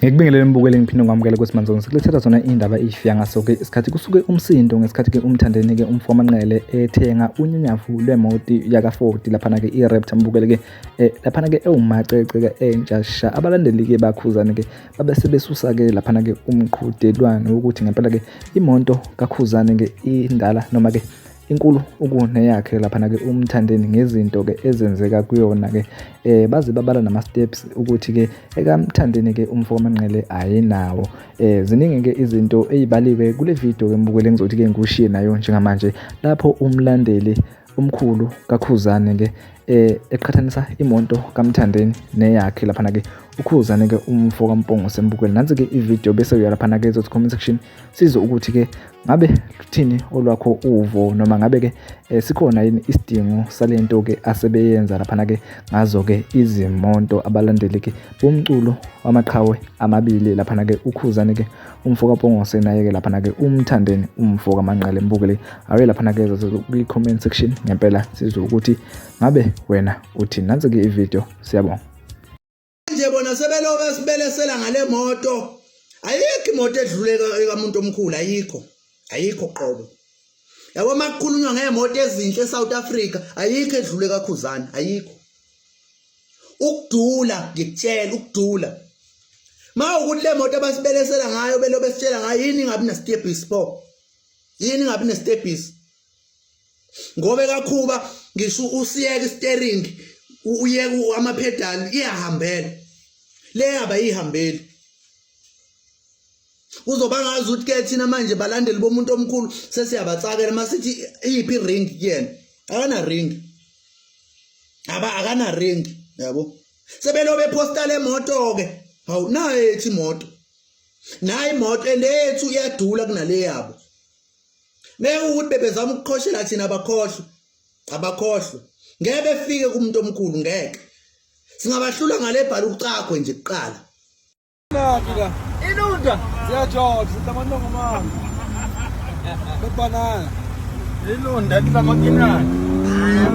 Ngikubingelele mbukeli ngiphinde ngikwamukele ukuthi manzongo sikulethela zona indaba ifika ngaso-ke isikhathi kusuke umsindo ngesikhathi-ke umthandeni-ke umfo wamanqele ethenga unyanyavu lwemoti yaka-Ford laphana-ke i-Raptor mbukeli-ke laphana-ke ewumacece-ke entsha sha. Abalandeli-ke bakhuzane-ke babe sebesusa-ke laphana-ke umqhudelwano wokuthi ngempela-ke imoto kaKhuzane-ke indala noma-ke inkulu ukuneyakhe laphana-ke uMthandeni ngezinto-ke ezenzeka kuyona-ke baze babala nama-steps ukuthi-ke ekaMthandeni-ke umfo kaManqele ayinawo. Ziningi-ke izinto ey'baliwe kule video-ke mbukeli engizothi-ke ngikushiye nayo njengamanje lapho umlandeli omkhulu kaKhuzane-ke eqhathanisa imoto kaMthandeni neyakhe laphana-ke uKhuzane-ke umfo kaMpungose mbukeli. Nansi-ke ividiyo bese uya laphana-ke ezothi comment section sizwe ukuthi-ke ngabe luthini olwakho uvo noma ngabe-ke sikhona yini isidingo salento-ke asebeyenza laphana-ke ngazo-ke izimonto abalandeli-ke bomculo wamaqhawe amabili laphana-ke uKhuzane-ke umfo kaMpungose naye-ke laphana-ke uMthandeni umfo kaManqele mbukeli. Awuye laphana-ke kwi-comment section ngempela sizwe ukuthi ngabe wena uthini. Nansi-ke ividiyo, siyabonga. Nje bona sebelobe sibelesela ngale moto, ayikho imoto edlule ekamuntu omkhulu, ayikho, ayikho qobo. Yabo makukhulunywa ngemoto ezinhle eSouth Africa, ayikho edlule kaKhuzani, ayikho. Ukudula ngikutshela ukudula. Ma ukuthi le moto abasibelesela ngayo belobe sitshela ngayo yini ingabi nesitebhisi pho? Yini ingabi nesitebhisi? Ngoba ekakhuba ngisho usiyeka isteering uyeka amapedal iyahambela. Le abayihambeli. Kuzoba ngazi ukuthi ke thina manje balandeli bomuntu omkhulu sesiyabatsakela masithi iyiphi ring kuyena. Akana ring. Aba akana ring yabo. Sebelobe posta le moto ke. Hawu nayo ethi imoto. Nayi imoto and eyethu iyadula kunale yabo. Ngeke ukuthi bebezama ukuqhoshela thina abakhohlwe. Abakhohlwe. Ngeke befike kumuntu omkhulu ngeke. Singabahlula ngale bhala ucagwe nje kuqala. Naki la. Ilunda. Siyajola, sihlamanongomane. Bebanana. Ilunda lihlamakinani. Hayi,